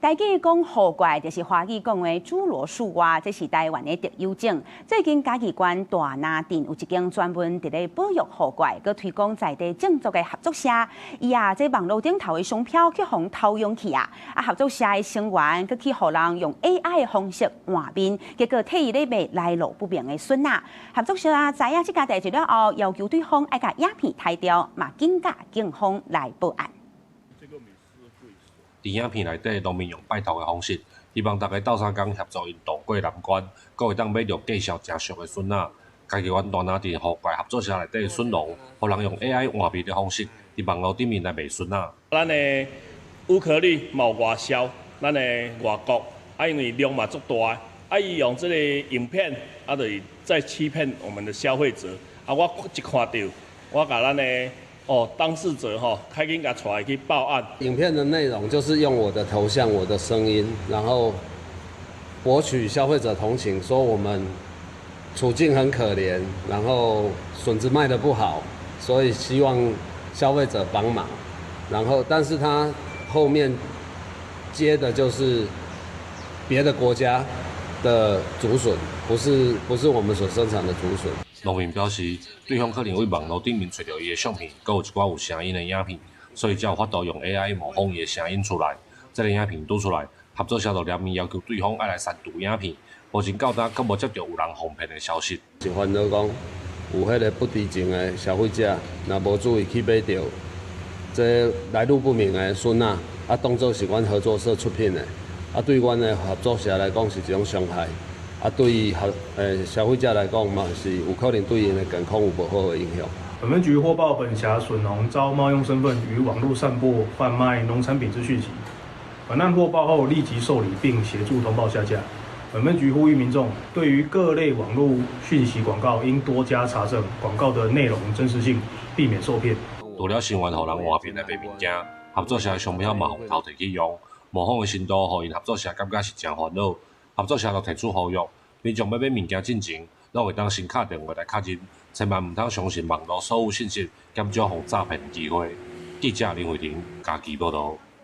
台語講雨怪，就是華語講的侏羅樹蛙，這是台灣的特有種。最近嘉義縣大林鎮有一間專門佇咧保育雨怪，閣推廣在地種作的合作社。伊啊，這網路頂頭的商標去予偷用去啊！啊，合作社的成員閣去予人用 AI 的方式換面，結果替伊咧賣來路不明的筍仔。合作社啊，知影這件代誌了後，要求對方愛共影片刣掉，嘛緊佮警方來報案。佇影片內底，農民用拜託的方式，希望大家鬥相共協助𪜶渡過難關，閣會當買著價數誠俗的筍仔。嘉義縣大林鎮雨怪合作社內底的筍農，予人用 AI 換面的方式，佇網路頂面來賣筍仔。咱的烏殼率嘛有外銷，咱的外國啊，因為量嘛足大，啊，伊用這個影片啊，就是在欺騙我們的消費者。啊，我一看著，我共咱的哦，當事者吼，趕緊共帶去報案。影片的內容就是用我的頭像、我的聲音，然後博取消費者同情，說我們處境很可憐，然後筍子賣得不好，所以希望消費者幫忙。然後，但是他後面接的就是別的國家的竹筍，不是我們所生產的竹筍。農民表示，對方可能佇網路頂面揣著伊的相片，閣有一寡有聲音的影片，所以才有法度用 AI 模仿伊的聲音出來。這个影片拄出來，合作社就聯名要求對方愛來刪除影片。目前到今閣無接著有人予騙的消息。是煩惱講，有彼个不知情的消費者，若無注意去買著這來路不明的筍仔，啊，當做是阮合作社出品的，啊，對阮的合作社來講是一種傷害。啊，對合消費者來講嘛，是有可能對𪜶的健康有無好的影響。本分局獲報本轄筍農遭冒用身份於網路散播販賣農產品之訊息，本案獲報後立即受理並協助通報下架。本分局呼籲民眾對於各類網路訊息廣告應多加查證廣告的內容真實性，避免受騙。除了成員予人換面來賣物件，合作社的商標嘛予偷提去用，模仿的程度，予𪜶合作社感覺是誠煩惱。合作社就提出呼籲，民眾欲買物件進前，攏會當先敲電話來確認，千萬毋通相信網路所有信息，減少予詐騙的機會。記者林慧婷嘉義報導。